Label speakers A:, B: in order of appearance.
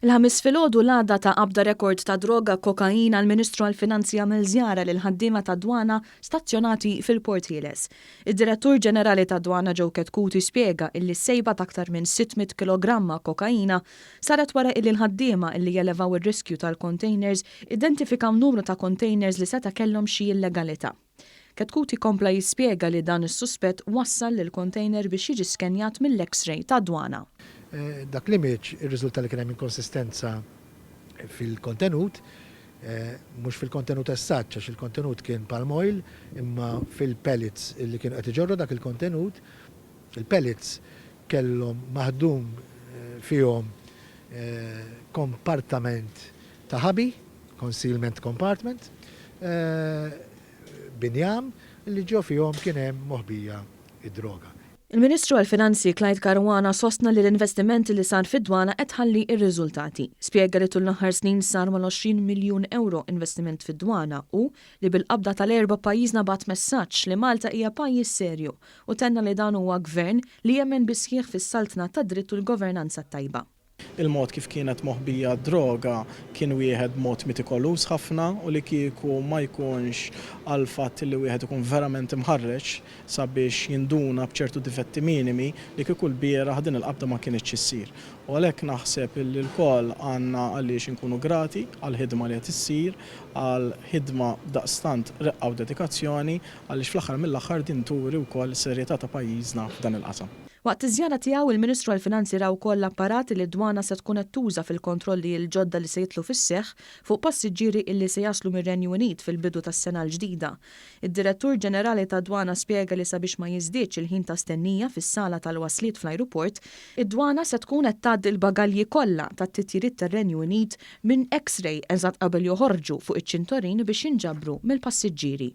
A: Il-Ħamis filgħodu l-għada ta' qabda rekord ta' droga kokaina, l-Ministru għall-Finanzi għamel żjara lil ħaddiema tad-dwana stazzjonati fil-Port Ħieles. Id-Direttur Ġenerali tad-Dwana Joe Chetcuti spjega illi s-sejba ta' aktar minn 600 kilogramma kokaina saret wara illi l-ħaddiema illi jelevaw ir-riskju tal-containers identifikaw numru ta' containers li seta' kellhom xi illegalità. Chetcuti kompla jispjega li dan is-suspett wassal lill-container biex jiġi skenjat mill-X-ray tad-dwana.
B: Dak l-image irriżulta li kien hemm inkonsistenza fil-kontenut, mhux fil-kontenut esatt għax il-kontenut kien palm oil, imma fil-pellets li kienu qed iġorru dak il-kontenut. Il-pellets kellhom maħdum fihom kompartament ta' ħabi, concealment compartment, b'injam li ġo fihom kien hemm moħbija d-droga.
A: Il-Ministru għall-Finanzi Clyde Caruana sostna li l-investiment li sar fid-dwana qed tħalli r-riżultati. Spjega li tul l-aħħar snin sar mal-20 miljun ewro investiment fid-dwana u li bil-qabda tal-Erbgħa pajjiżna bagħat messaġġ li Malta hija pajjiż serju u tenna li dan huwa gvern li jemmen bis-sħiħ fis-saltna tad-dritt u l-governanza t-tajba.
C: Il-mod kif kienet moħbija d-droga kien wieħed b'mod mitikoluż ħafna u li kieku ma jkunx għall-fatt li wieħed ikun verament imħarreġ sabiex jinduna b'ċertu difetti minimi li kieku lbieraħ din il-qabda ma kinitx issir. U għalhekk naħseb li lkoll għandna għaliex inkunu grati għall-ħidma li qed issir, għal ħidma b'daqstant reqqa u dedikazzjoni għaliex fl-aħħar mill-aħħar din turi wkoll is-serjetà ta' pajjiżna f'dan il-qasam.
A: Waqt iż-żjara tiegħu, il-Ministru għall-Finanzi ra wkoll l-apparat li d-Dwana se tkun qed tuża fil-kontrolli l-ġodda li se jidħlu fis-seħħ fuq passiġġieri illi se jaslu mir-Renju Unit fil-bidu tas-sena l-ġdida. Id-Direttur Ġenerali tad-Dwana spjega li sabiex ma jiżdiedx il-ħin ta' stennija fis-sala tal-wasliet fl-ajruport, id-Dwana se tkun qed tgħaddi l-bagalji kollha tat-titjiriet tar-Renju Unit minn X-ray eżatt qabel joħorġu fuq iċ-ċintorin biex jinġabru mill-passiġġieri.